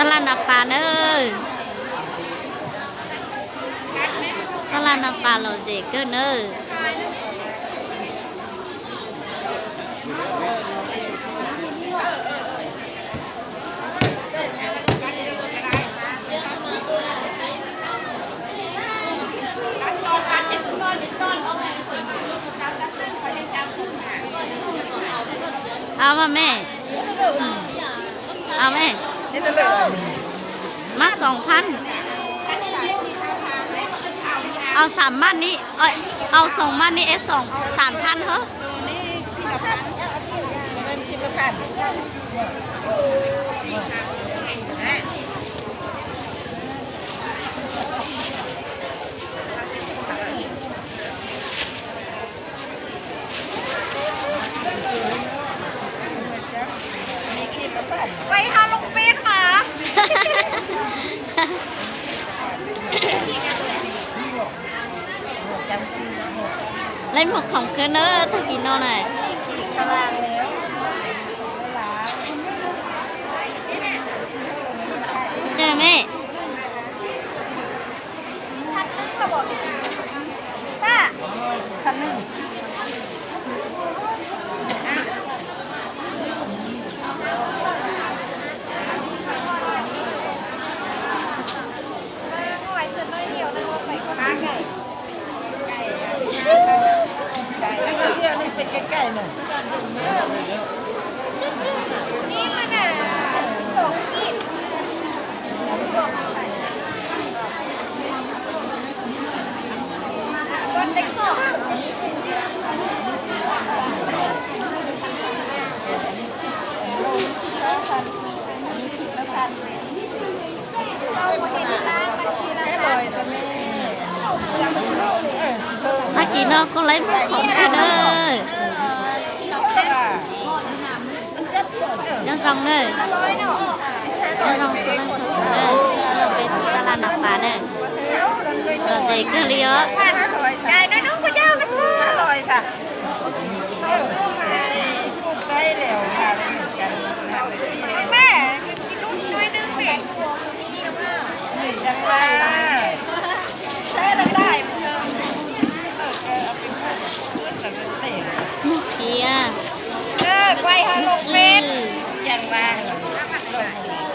Tab laj Nas Pas nawb. Tab laj Nas Pas lom zem kawg nawb. Au mas me. Au me. Mas xoom phab. Au xoom maj ni, au xoom maj ni es xoom xam phab hov. Leej muag khoom kawg na tag kis no na. Cas me. Tag kis no kuj lawv muag khoom kawg na. Nyob zoo na, nyob zoo txhua leej txhua tus na, los peb tab laj Nas Pas na, lom zem kawg li os. Muag khiav. Muag txwj.